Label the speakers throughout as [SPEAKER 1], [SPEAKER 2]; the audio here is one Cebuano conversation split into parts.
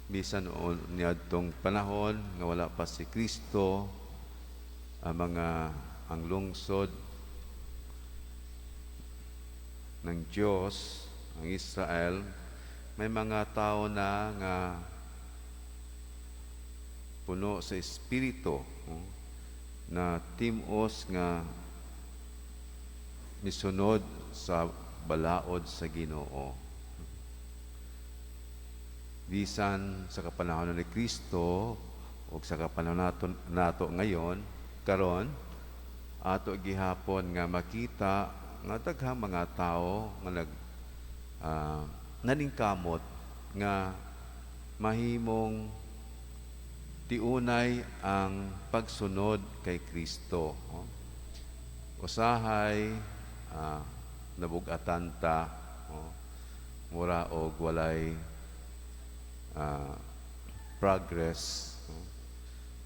[SPEAKER 1] Bisan niadtong panahon nga wala pa si Kristo, ang mga ang lungsod ng Diyos, ang Israel, may mga tao na nga puno sa Espiritu, oh, na timos nga misunod sa balaod sa Ginoo. Bisan sa kapanahon ni Kristo o sa kapanahon nato ngayon, karon ato gihapon nga makita nga daghang mga tao nga nag naningkamot nga mahimong tiunay ang pagsunod kay Kristo. Oh. Usahay nabugatan ta, oh, mura og walay progress. Oh.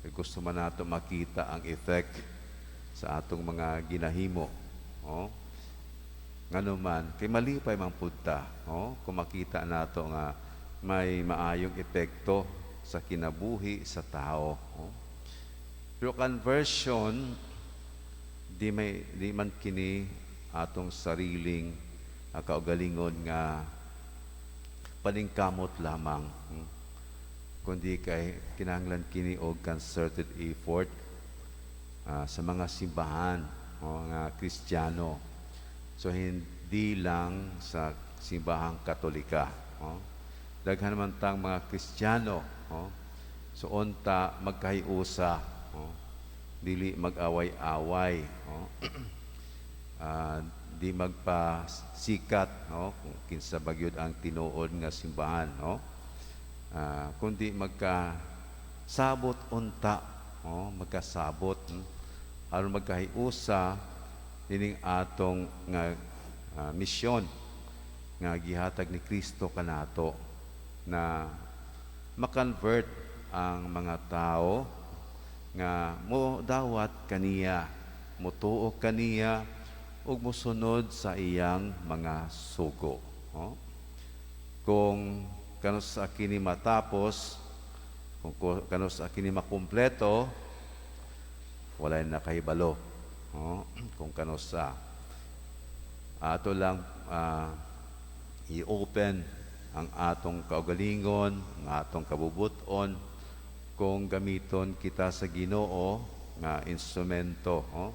[SPEAKER 1] Kay gusto man nato makita ang effect sa atong mga ginahimo. Oh. Ngano man, kay malipay man pud ta, oh, kung makita nato nga may maayong epekto sa kinabuhi sa tao. Oh. Pero conversion, di man kini atong sariling kaugalingon nga paningkamot lamang. Kundi kay kinahanglan kini og concerted effort sa mga simbahan o nga Kristiyano. So hindi lang sa Simbahang Katolika. Oh. Daghan man tang mga Kristiyano. Oh. So unta magkahiusa, oh. Dili mag-away-away, oh. Di magpasikat, no, kung kinsa ba gyud ang tinuod nga simbahan, no, kundi magkasabot unta, oh, magkasabot, aron magkahiusa nining atong nga misyon nga gihatag ni Kristo kanato na ma-convert ang mga tao nga mo dawat kaniya, motuo kaniya ug mosunod sa iyang mga sugo. Oh. Kung kanus-a kini matapos, kung kanus-a kini makumpleto, walay nakahibalo. Oh, kung kanus-a. Ato lang i-open ang atong kaugalingon, ang atong kabubuton, kung gamiton kita sa Ginoo nga instrumento, oh,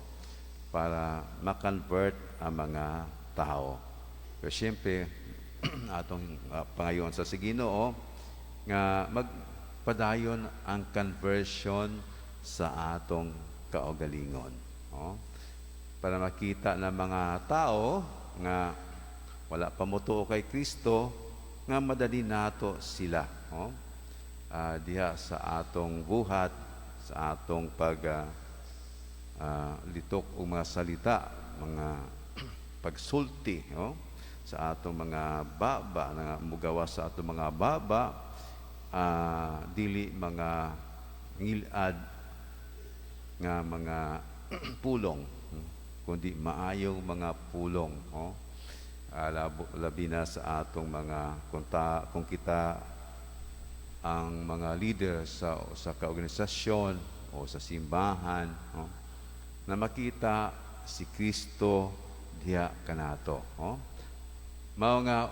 [SPEAKER 1] para ma-convert ang mga tao. Pero siyempre, atong pangayoon sa Ginoo nga magpadayon ang conversion sa atong kaugalingon. Oh. Para makita ng mga tao nga wala pa motuo kay Kristo nga madali nato sila, oh, diha sa atong buhat, sa atong pag litok og mga salita, mga pagsulti, oh, sa atong mga baba nga mugawas sa atong mga baba, dili mga ngilad nga mga pulong, kundi maayong mga pulong, oh. Labi na sa atong mga kung kita ang mga leader sa kaorganisasyon o sa simbahan, oh, na makita si Kristo diha kanato, oh. Mao nga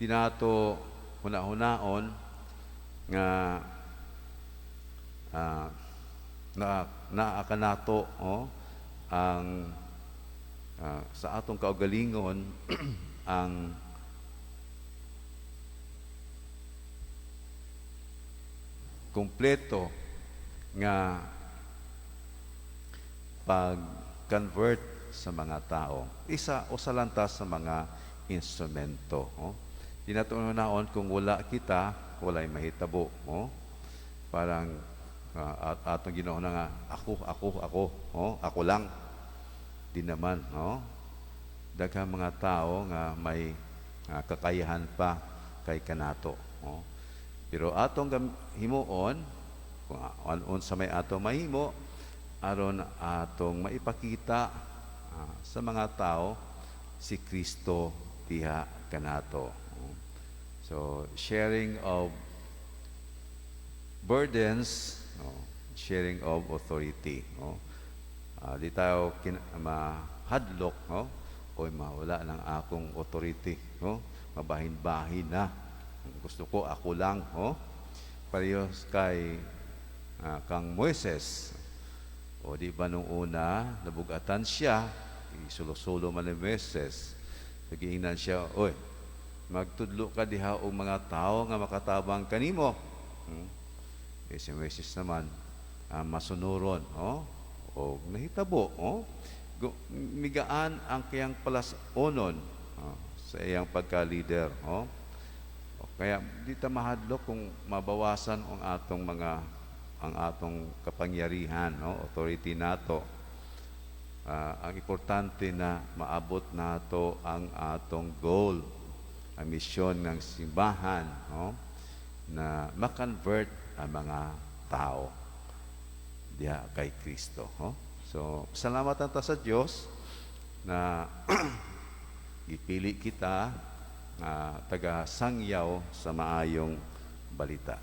[SPEAKER 1] di nato huna-hunaon nga na naa kanato, oh, ang sa atong kaugalingon ang kumpleto nga pag-convert sa mga tao. Isa usa lang ta sa mga instrumento. Oh. Di nato naon kung wala kita, walay mahitabo. Oh. Parang atong Ginoo na nga, ako, ako, ako, oh, ako lang. Di naman, no? Daghang mga tao nga may kakayahan pa kay kanato. Oh. Pero atong himuon, kung unsa may ato mahimo, aron atong maipakita sa mga tao si Kristo diha kanato. So, sharing of burdens, no, sharing of authority, no. Di tayo mahadlok, no? O mawala ng akong authority, no? Mabahin-bahin na. Gusto ko ako lang, no? Parehas kay kang Moises. O di ba nung una, nabugatan siya, isulo-sulo man ni Moises. Nagiingnan siya, "Oy, magtudlo ka diha og mga tao nga makatabang kanimo." Eh, si Moises naman, masunuron, oh? O nahitabo, oh? Migaan ang kayang palas-onon, oh, sa iyang pagka-leader, oh? O, kaya di ta mahadlok kung mabawasan ang atong kapangyarihan, no, authority nato. Ang importante na maabot nato ang atong goal, ang misyon ng simbahan, no, na ma-convert ang mga tao diha kay Kristo, no? So, salamat ta sa Dios na gipili kita nga taga sangyaw sa maayong balita.